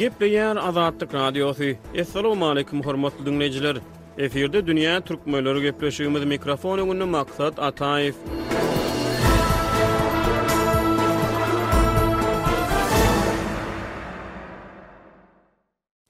Gepleýär Azatlyk Radiosy. Assalamualaikum hormatly diňleýjiler. Efirde dünýä türkmenleri gepleşigimiz mikrofon öňünde Maksat Ataýew.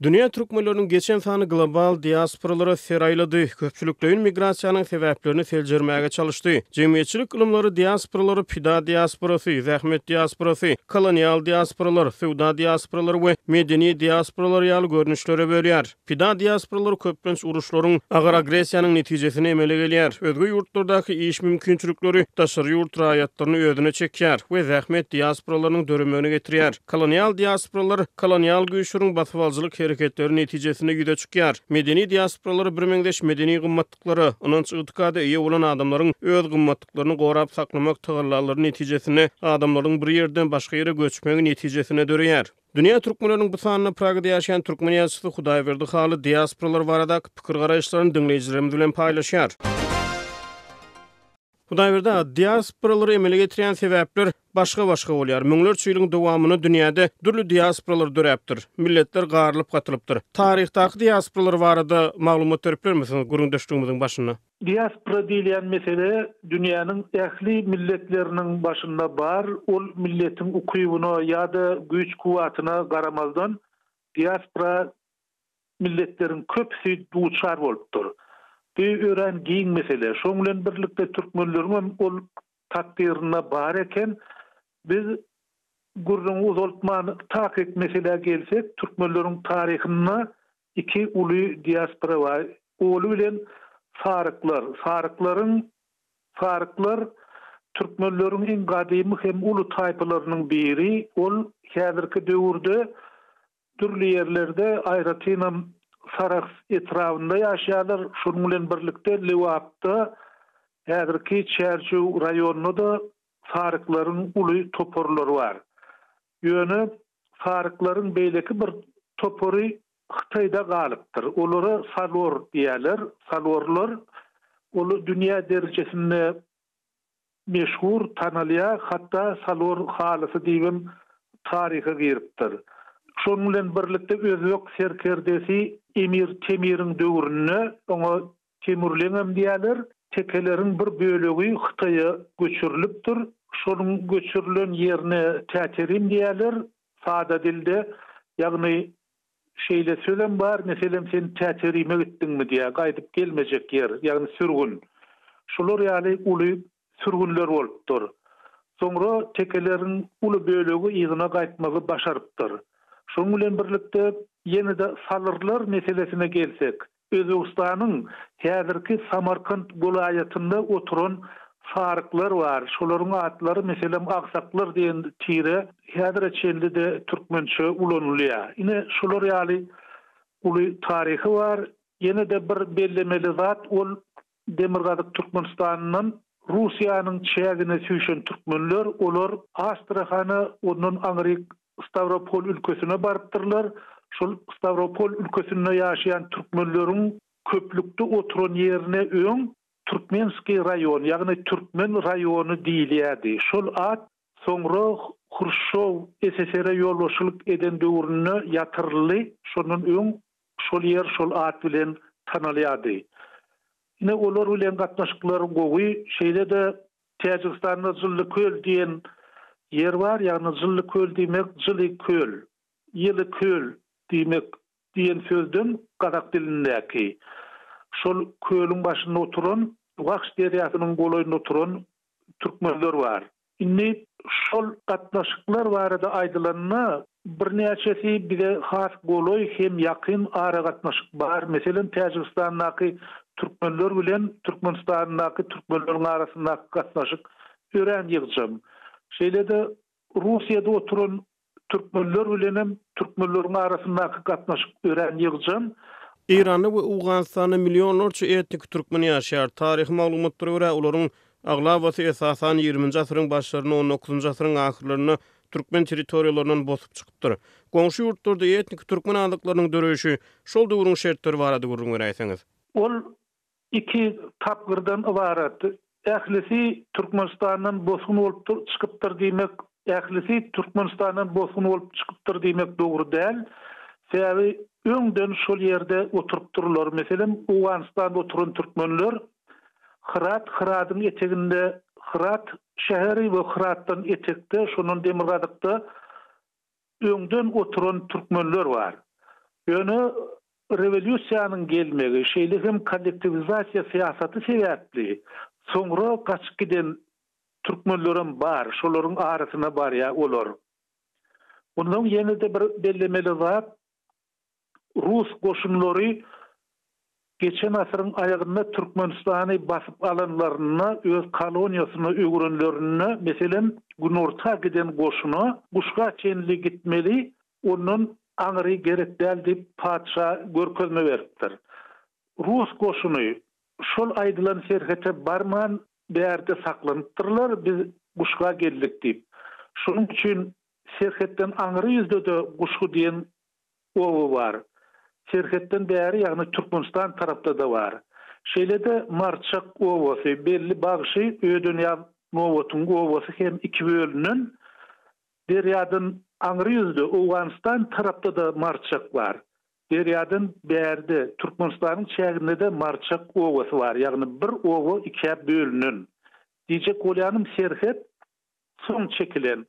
Dünýä türkmenleriniň geçen sany global diasporalara ser aýlady, köpçülikleýin migrasiýanyň sebäplerini seljermäge çalyşdy. Jemgyýetçilik ylymlary diasporalary pida diasporasy, zähmet diasporasy, kolonial diasporalar, söwda diasporalary we medeni diasporalar ýaly görnüşlere bölýär. Pida diasporalary köplenç uruşlaryň, agyr agressiýanyň netijesinde emele gelýär. Özge ýurtlardaky iş mümkinçilikleri daşary ýurt raýatlaryny özüne çekýär we zähmet diasporalarynyň döremegine getirýär. Kolonial diasporalar kolonial güýçleriň basybalyjylyk hereketleri netijesinde ýüze çykýar. Medeni diasporalar birmeňzeş medeni gymmatlyklara, ynanç-ygtykada eýe bolan adamlaryň öz gymmatlyklaryny gorap saklamak tagallalary netijesinde adamlaryň bir ýerden başga ýere göçmegi netijesinde döreýär. Dünýä türkmenleriniň bu sanynda Pragada ýaşaýan türkmen ýazyjysy Hudaýberdi Hally diasporalar baradaky pikir-garaýyşlaryny diňleýjilerimiz bilen paýlaşýar. Hudaýberdi aga, diasporalary emele getirýän sebäpler başga-başga bolýar. Müňlerçe ýylyň dowamynda dünýäde dürli diasporalar döräpdir. Milletler garylyp-gatylypdyr. Taryhdaky diasporalar barada maglumat berip bilermisiňiz gürrüňdeşligimiziň başynda? Diaspora diýilýän mesele dünýäniň ähli milletleriniň başynda bar, ol milletiň ukybyna ýa-da güýç-kuwwatyna garamazdan diaspora milletleriň köpüsi duçar bolupdyr. Bu örän giň mesele. Şoň bilen birlikde türkmenleriňem ol takdyrynda bar eken. Biz gürrüňi uzaltman takyk meselä gelsek, türkmenleriň taryhynda Iki uly diaspora bar. Oly bilen saryklar. Saryklaryň Saryklar türkmenleriň iň gadymy hem uly taýpalarynyň biri. Ol häzirki döwürde dürli ýerlerde, aýratynam Sarahs etrabynda ýaşaýarlar. Şonuň bilen birlikde Lebapda, häzirki Çärjew raýonynda-da saryklaryň uly toparlary bar. Ýöne saryklaryň beýleki bir topary Hytaýda galypdyr. Olara salor diýýärler. Salorlar ol dünýä derejesinde meşhur, tanalýar. Hatda salor halysy diýibem taryha giripdir. Şonuň bilen birlikde özbek serkerdesi Emir Temiriň döwründe oňa Temurleňem diýýärler. Tekeleriň bir bölegi Hytaýa göçürilipdir. Şonuň göçürilen ýerine Täterim diýýärler. Sada dilde, ýagny şeýle sözem bar, meselem, sen Täterime gitdiňmi diýýär, gaýdyp gelmejek ýer, ýagny sürgün. Şular ýaly uly sürgünler bolupdyr. Soňra tekeleriň uly bölegi yzyna gaýtmagy başarypdyr. Şonuň bilen birlikde, ýene-de salyrlar meselesine gelsek, Özbegistanyň häzirki Samarkant welaýatynda oturan saryklar bar. Şolaryň atlary, meselem, agsaklar diýen tire häzire çenli-de türkmençe ulanylýar. Ine, şular ýaly uly taryhy bar. Ýene-de bir bellemeli zat, ol Demirgazyk Türkmenistandan Russiýanyň çägine süýşen türkmenler, olar Astrahana, ondan aňryk Stawropol ülkesine barypdyrlar. Şol Stawropol ülkesinde ýaşaýan türkmenleriň köplükde oturan ýerine öň Türkmenskiý raýon, ýagny Türkmen raýony diýilýärdi. Şol at soňra Hruşşow SSR-e ýolbaşçylyk eden döwründe ýatyryldy. Şondan öň Şol ýer şol at bilen tanalýardy. Ine, olar bilen gatnaşyklar gowy. Şeýle-de Täjigistanda Jylly köl diýen ýer bar. Ýagny Jylly köl diýmek jyly köl, ýyly köl diýmek diýen sözden gazak dilindäki. Şol kölüň başynda oturan, Wahş derýasynyň golaýynda oturan türkmenler bar. Indi şol gatnaşyklar barada aýdylanda, birnäçesi bize has golaý hem ýakyn aragatnaşyk bar. Meselem, Täjigistandaky türkmenler bilen Türkmenistandaky türkmenleriň arasyndaky gatnaşyk örän ýygjam. Şeýle-de Russiýada oturan Türkmenler bilenem türkmenleriň arasyndaky gatnaşyk örän ýygjam. Eýranda we Owganystanda millionlarça etniki türkmen ýaşaýar. Taryhy maglumatlara görä, olaryň aglabasy esasan ýigriminji asyryň başlarynda, on dokuzynjy asyryň ahyrlarynda türkmen territoriýalaryndan bosup çykypdyr. Goňşy ýurtlarda etniki türkmen azlyklarynyň döreýşi, şol döwrüň şertleri barada gürrüň beräýseňiz. Ol Iki tapgyrdan ybarat. Ählisi Türkmenistandan bosgun bolup çykypdyr diýmek, ählisi Türkmenistandan bosgun bolup çykypdyr diýmek dogry däl. Sebäbi öňden şol ýerde oturypdyrlar. Meselem, Owganystanda oturan türkmenler Hyrat, Hyradyň eteginde Hyrat şäheri we Hyratdan etekde, şondan demirgazykda öňden oturan türkmenler bar. Ýöne rewolýusiýanyň gelmegi, şeýle hem kollektiwizasiýa syýasaty sebäpli soňra gaçyp giden türkmenlerem bar, şolaryň arasyna barýar olar. Mundan ýene-de bir bellemeli zat, rus goşunlary geçen asyryň aýagynda Türkmenistany basyp alanlarynda, öz koloniýasyna öwrenlerinde, meselem, günorta giden goşuna Guşga çenli gitmeli, ondan aňry gerek däl diýip patyşa görkezme beripdir. Rus goşuny şol aýdylan serhete barman bärde saklanypdyrlar, biz Guşga geldik diýip. Şonuň üçin serhetden aňry ýüzde-de Guşgy diýen oba bar. Serhetden bäri, ýagny Türkmenistan tarapda-da bar. Şeýle-de Marçak obasy, belli bagşy Ödenýaz Nobatyň obasy hem iki bölünen. Derýadan aňry ýüzde, Owganystan tarapda-da Marçak bar. Derýadan bärde, Türkmenistanyň çäginde-de Marçak obasy bar, ýagny bir oba ikä bölünen. Diýjek bolýanym serhet soň çekilen,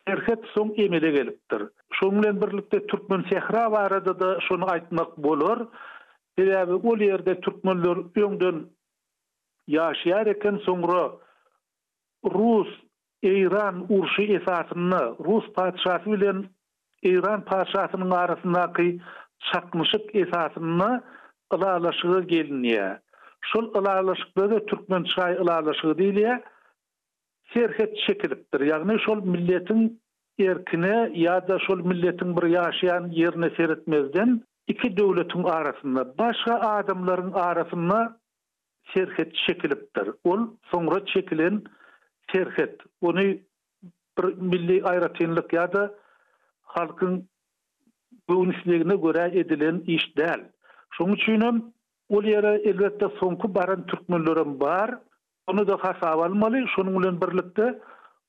serhet soň emele gelipdir. Şonuň bilen birlikde Türkmensähra barada-da şony aýtmak bolar. Sebäbi ol ýerde türkmenler öňden ýaşaýar eken, soňra rus Eýran urşy esasynda rus patyşasy bilen Eýran patyşasynyň arasyndaky çaknyşyk esasynda ylalaşyga gelinýär. Şol ylalaşykda-da Türkmençaý ylalaşygy diýilýär. Serhet çekilipdir. Ýagny şol milletiň erkine ýa-da şol milletiň bir ýaşaýan ýerine seretmezden iki döwletiň arasynda, başga adamlaryň arasynda serhet çekilipdir. Ol soňra çekilen serhet. Ony bir milli aýratynlyk ýa-da halkyň göwün islegine görä edilen iş däl. Şonuň üçinem ol ýere elbetde soňky baran türkmenlerem bar. Ony-da hasaba almaly. Şonuň bilen birlikde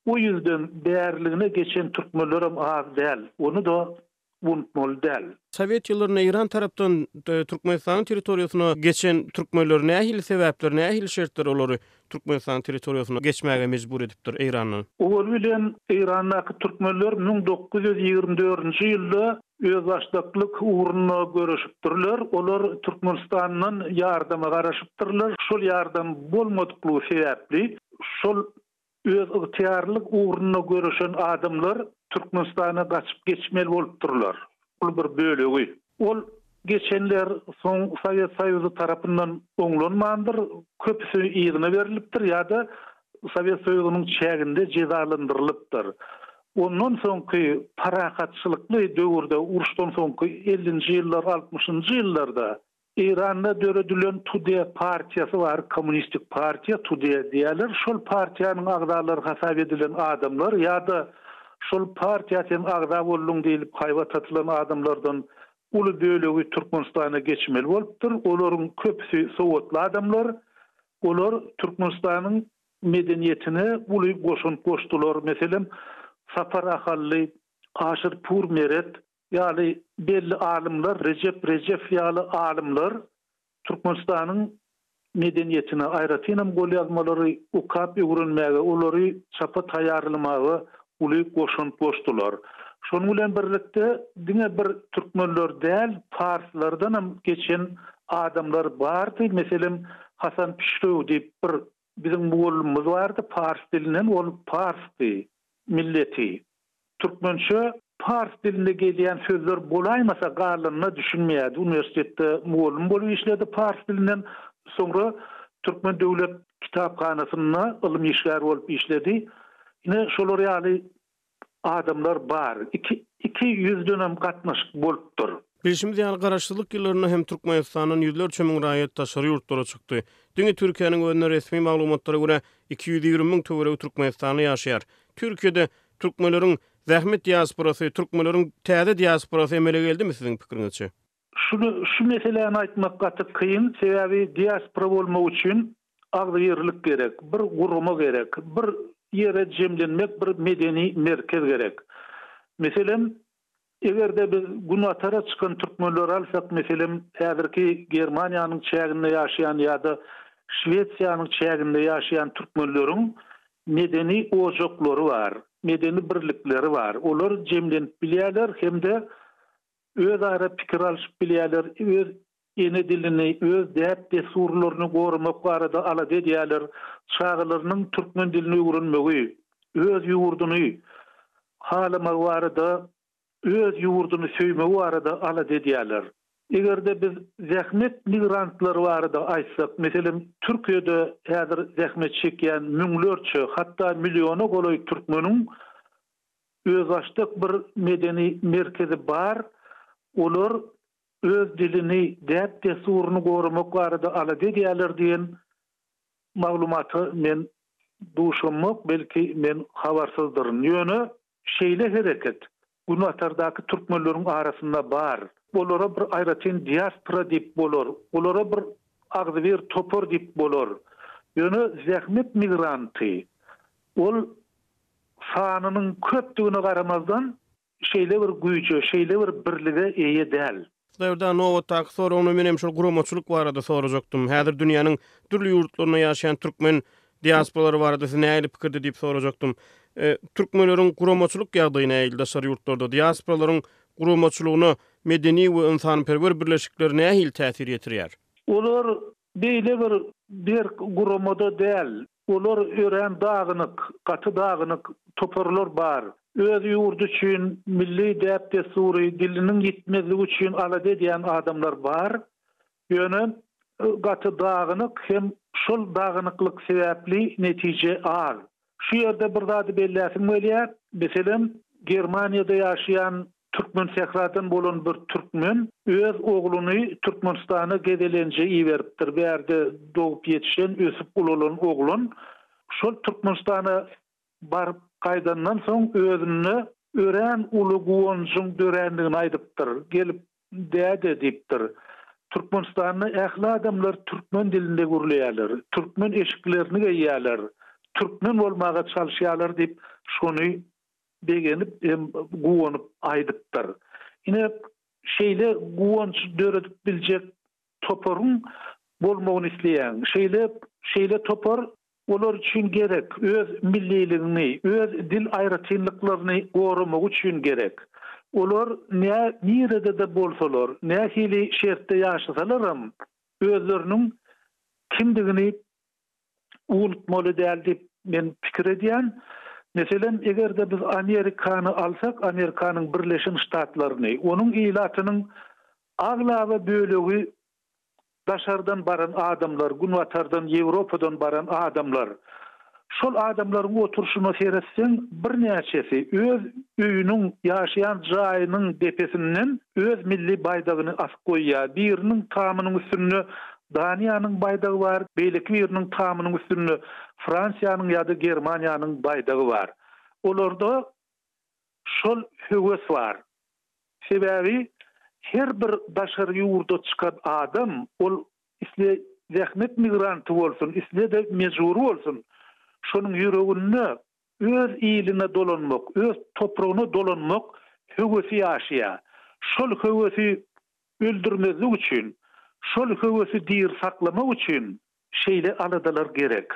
o ýüzden bäriligine geçen türkmenlerem az däl. Ony-da unutmaly däl. Sowet ýyllarynda Eýran tarapdan Türkmenistanyň territoriýasyna geçen türkmenler nähili sebäpler, nähili şertler olary Türkmenistanyň territoriýasyna geçmäge mejbur edipdir Eýrandan? Owaly bilen Eýrandaky türkmenler 1924-nji ýylda özbaşdaklyk ugrunda göreşipdirler. Olar Türkmenistandan ýardama garaşypdyrlar. Şol ýardam bolmadyklygy sebäpli şol Öz ygtyýarlylyk ugrunda göreşen adamlar Türkmenistana gaçyp geçmeli bolupdyrlar. Uly bir bölegi. Ol geçenler soň Sowet Soýuzy tarapyndan oňlanmandyr, köpüsi yzyna berlipdir ýa-da Sowet Soýuzynyň çäginde jezalandyrylypdyr. Ondan soňky parahatçylykly döwürde, uruşdan soňky ellinji ýyllar, altmyşynjy ýyllarda Eýranda döredilen Tudeh partiýasy bar, kommunistik partiýa, Tudeh diýýärler. Şol partiýanyň agzalary hasap edilen adamlar ýa-da şol partiýa sen agza bolduň diýlip haýbat atylan adamlardan uly bölegi Türkmenistana geçmeli bolupdyr. Olaryň köpüsi sowatly adamlar. Olar Türkmenistanyň medeniýetine uly goşant goşdular. Meselem, Sapar Ahally, Aşyrpur Meret, Ýaly belli alymlar, Rejep Rejef ýaly alymlar Türkmenistanyň medeniýetine, aýratynam golýazmalary okap öwrenmäge, olary çapa taýýarlamaga uly goşant goşdular. Şonuň bilen birlikde, diňe bir türkmenler däl, parslardanam geçen adamlar bardy. Meselem, Hasan Pişrew diýip bir biziň mugallymymyz bardy, pars dilinden, ol parsdy milleti. Türkmençe pars dilinde gelýän sözler bolaýmasa galanyna düşünmeýärdi. Uniwersitetde mugallym bolup işledi pars dilinden. Soňra Türkmen döwlet kitaphanasynda ylym işgäri bolup işledi. Ine şolar ýaly adamlar bar. Iki iki ýüzdenem gatnaşyk bolupdyr. Bilşimiz ýaly, Garaşsyzlyk ýyllarynda hem Türkmenistandan ýüzlerçe müň raýat daşary ýurtlara çykdy. Diňe Türkiýäniň özünde resmi maglumatlara görä, 220 müň töweregi türkmenistanly ýaşaýar. Türkiýede türkmenleriň zähmet diasporasy, türkmenleriň täze diasporasy emele geldimi siziň pikiriňizçe? Şuny, şu meseläni aýtmak gaty kyn, sebäbi diaspora bolmak üçin agzybirlik gerek, bir gurama gerek, bir ýere jemlenmek, bir medeni merkez gerek. Meselem, Eger-de biz Günbatara çykan türkmenleri alsak, meselem, häzirki Germaniýanyň çäginde ýaşaýan ýa-da Şwesiýanyň çäginde ýaşaýan türkmenleriň medeni ojaklary bar, medeni birlikleri bar. Olar jemlenip bilýärler hem-de özara pikir alşyp bilýärler, öz ene dilini, öz däp-dessurlaryny goramak barada alada edýärler, çagalarynyň türkmen dilini öwrenmegi, öz ýurduny halamagy barada, öz ýurduny söýmegi barada alada edýärler. Eger-de biz zähmet migrantlary barada aýtsak, meselem, Türkiýede häzir zähmet çekýän müňlerçe, hatda milliona golaý türkmeniň özbaşdak bir medeni merkezi bar, olar öz dilini, däp-dessuryny goramak barada alada edýärler diýen maglumata men duşamok, belki men habarsyzdyryn. Ýöne şeýle hereket Günbatardaky türkmenleriň arasynda bar. Olara bir aýratyn diaspora diýip bolar, olara bir agzybir topar diýip bolar. Ýöne zähmet migranty, ol sanynyň köpdügine garamazdan, şeýle bir güýje, şeýle bir birlige eýe däl. Hudaýberdi nobatdaky soragyny menem şol guramaçylyk barada sorajakdym. Häzir dünýäniň dürli ýurtlarynda ýaşaýan türkmen diasporalary barada siz nähili pikirde diýip sorajakdym. Türkmenleriň guramaçylyk ýagdaýy nähili daşary ýurtlarda? Diasporalaryň guramaçylygyna medeni we ynsanperwer birleşikler nähili täsir ýetirýär? Olar beýle bir berk guramada däl. Olar örän dagynyk, gaty dagynyk toparlar bar. Öz ýurdy üçin, milli däp-dessury, diliniň ýitmezligi üçin alada edýän adamlar bar. Ýöne gaty dagynyk hem şol dagynyklyk sebäpli netije az. Şu ýerde bir zady belläsim gelýär. Meselem, Germaniýada ýaşaýan Türkmensähradan bolan bir türkmen öz ogluny Türkmenistana gezelenje iberipdir. Bärde dogup ýetişen, ösüp ulalan oglan şol Türkmenistana baryp gaýdandan soň özünde örän uly guwanjyň dörändigini aýdypdyr. Gelip, Däde diýipdir. Türkmenistanda ähli adamlar türkmen dilinde gürleýärler, türkmen eşiklerini geýýärler, türkmen bolmaga çalyşýarlar diýip, şony begenip hem guwanyp aýdypdyr. Ine, şeýle guwanç döredip biljek toparyň bolmagyny isleýän. Şeýle şeýle topar olar üçin gerek, öz milliligiňi, öz dil aýratynlyklaryny goramagy üçin gerek. Olar nä nirede-de bolsalar, nähili şertde ýaşasalaram, özleriniň kimdigini unutmaly däl diýip men pikir edýän. Meselem, eger-de biz Amerikany alsak, Amerikanyň Birleşen Ştatlaryny, onuň ilatynyň aglaba bölegi daşardan baran adamlar, günbatardan, Ýewropadan baran adamlar. Şol adamlaryň oturyşyna seretseň, birnäçesi öz öýüniň, ýaşaýan jaýynyň depesinden öz milli baýdagyny asyp goýýar. Biriniň tamynyň üstünde Daniýanyň baýdagy bar, beýleki biriniň tamynyň üstünde Fransiýanyň ýa-da Germaniýanyň baýdagy bar. Olarda şol höwes bar. Sebäbi her bir daşary ýurda çykan adam, ol isle zähmet migranty bolsun, isle-de mejbury bolsun, şonuň ýüreginde öz iline dolanmak, öz topragyna dolanmak höwesi ýaşaýar. Şol höwesi öldürmezlik üçin, şol höwesi diri saklamak üçin şeýle aladalar gerek.